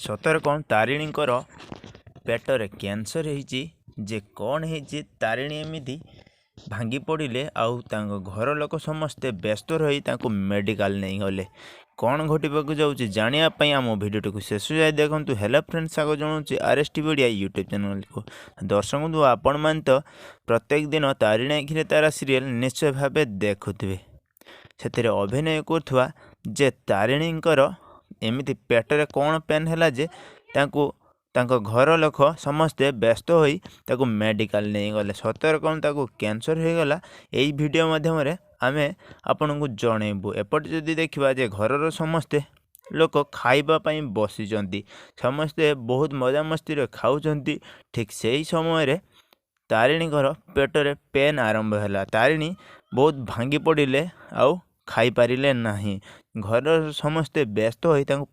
ସତରେ କ'ଣ ତାରିଣୀଙ୍କର ପେଟରେ କ୍ୟାନ୍ସର ହେଇଛି ଯେ କ'ଣ ହେଇଛି? ତାରିଣୀ ଏମିତି ଭାଙ୍ଗି ପଡ଼ିଲେ ଆଉ ତାଙ୍କ ଘର ଲୋକ ସମସ୍ତେ ବ୍ୟସ୍ତ ରହି ତାଙ୍କୁ ମେଡ଼ିକାଲ ନେଇଗଲେ। କ'ଣ ଘଟିବାକୁ ଯାଉଛି ଜାଣିବା ପାଇଁ ଆମ ଭିଡ଼ିଓଟିକୁ ଶେଷ ଯାଏ ଦେଖନ୍ତୁ। ହେଲୋ ଫ୍ରେଣ୍ଡ, ସ୍ୱାଗତ ଜଣାଉଛି R S T Odia YouTube ଚ୍ୟାନେଲକୁ। ଦର୍ଶକ ବନ୍ଧୁ, ଆପଣମାନେ ତ ପ୍ରତ୍ୟେକ ଦିନ ତାରିଣୀ ଆଖିରେ ତାରା ସିରିଏଲ୍ ନିଶ୍ଚୟ ଭାବେ ଦେଖୁଥିବେ। ସେଥିରେ ଅଭିନୟ କରୁଥିବା ଯେ ତାରିଣୀଙ୍କର ଏମିତି ପେଟରେ କ'ଣ ପେନ୍ ହେଲା ଯେ ତାଙ୍କୁ ତାଙ୍କ ଘର ଲୋକ ସମସ୍ତେ ବ୍ୟସ୍ତ ହୋଇ ତାକୁ ମେଡ଼ିକାଲ ନେଇଗଲେ? ସତରେ କ'ଣ ତାକୁ କ୍ୟାନ୍ସର ହୋଇଗଲା? ଏଇ ଭିଡ଼ିଓ ମାଧ୍ୟମରେ ଆମେ ଆପଣଙ୍କୁ ଜଣେଇବୁ। ଏପଟେ ଯଦି ଦେଖିବା ଯେ ଘରର ସମସ୍ତେ ଲୋକ ଖାଇବା ପାଇଁ ବସିଛନ୍ତି, ସମସ୍ତେ ବହୁତ ମଜାମସ୍ତିରେ ଖାଉଛନ୍ତି। ଠିକ୍ ସେଇ ସମୟରେ ତାରିଣୀଙ୍କର ପେଟରେ ପେନ୍ ଆରମ୍ଭ ହେଲା। ତାରିଣୀ ବହୁତ ଭାଙ୍ଗି ପଡ଼ିଲେ ଆଉ ଖାଇପାରିଲେ ନାହିଁ। ଘରର ସମସ୍ତେ ବ୍ୟସ୍ତ ହୋଇ ତାଙ୍କୁ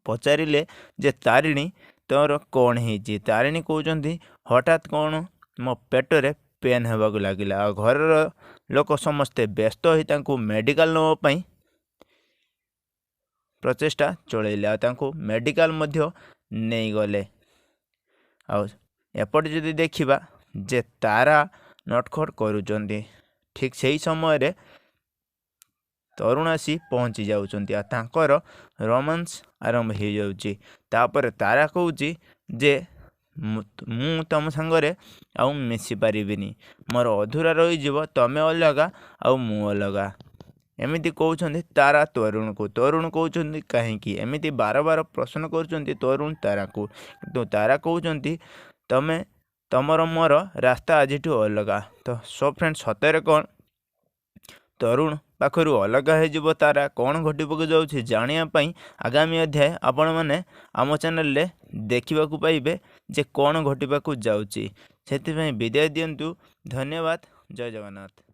ପଚାରିଲେ ଯେ ତାରିଣୀ, ତୋର କ'ଣ ହେଇଛି? ତାରିଣୀ କହୁଛନ୍ତି, ହଠାତ୍ କ'ଣ ମୋ ପେଟରେ ପେନ୍ ହେବାକୁ ଲାଗିଲା। ଆଉ ଘରର ଲୋକ ସମସ୍ତେ ବ୍ୟସ୍ତ ହୋଇ ତାଙ୍କୁ ମେଡ଼ିକାଲ ନେବା ପାଇଁ ପ୍ରଚେଷ୍ଟା ଚଳାଇଲେ ଆଉ ତାଙ୍କୁ ମେଡ଼ିକାଲ ମଧ୍ୟ ନେଇଗଲେ। ଆଉ ଏପଟେ ଯଦି ଦେଖିବା ଯେ ତାରା ନଟଖଟ କରୁଛନ୍ତି, ଠିକ୍ ସେଇ ସମୟରେ ତରୁଣ ଆସି ପହଞ୍ଚି ଯାଉଛନ୍ତି ଆଉ ତାଙ୍କର ରୋମାନ୍ସ ଆରମ୍ଭ ହେଇଯାଉଛି। ତାପରେ ତାରା କହୁଛି ଯେ ମୁଁ ତୁମ ସାଙ୍ଗରେ ଆଉ ମିଶି ପାରିବିନି, ମୋର ଅଧୁରା ରହିଯିବ, ତମେ ଅଲଗା ଆଉ ମୁଁ ଅଲଗା। ଏମିତି କହୁଛନ୍ତି ତାରା ତରୁଣକୁ। ତରୁଣ କହୁଛନ୍ତି କାହିଁକି? ଏମିତି ବାର ବାର ପ୍ରଶ୍ନ କରୁଛନ୍ତି ତରୁଣ ତାରାକୁ। କିନ୍ତୁ ତାରା କହୁଛନ୍ତି, ତମେ ତମର ମୋର ରାସ୍ତା ଆଜିଠୁ ଅଲଗା। ତ ସୋ ଫ୍ରେଣ୍ଡ, ସତରେ କ'ଣ ତରୁଣ ପାଖରୁ ଅଲଗା ହେଇଯିବ ତାରା? କ'ଣ ଘଟିବାକୁ ଯାଉଛି ଜାଣିବା ପାଇଁ ଆଗାମୀ ଅଧ୍ୟାୟ ଆପଣମାନେ ଆମ ଚ୍ୟାନେଲରେ ଦେଖିବାକୁ ପାଇବେ ଯେ କ'ଣ ଘଟିବାକୁ ଯାଉଛି। ସେଥିପାଇଁ ବିଦାୟ ଦିଅନ୍ତୁ। ଧନ୍ୟବାଦ। ଜୟ ଜଗନ୍ନାଥ।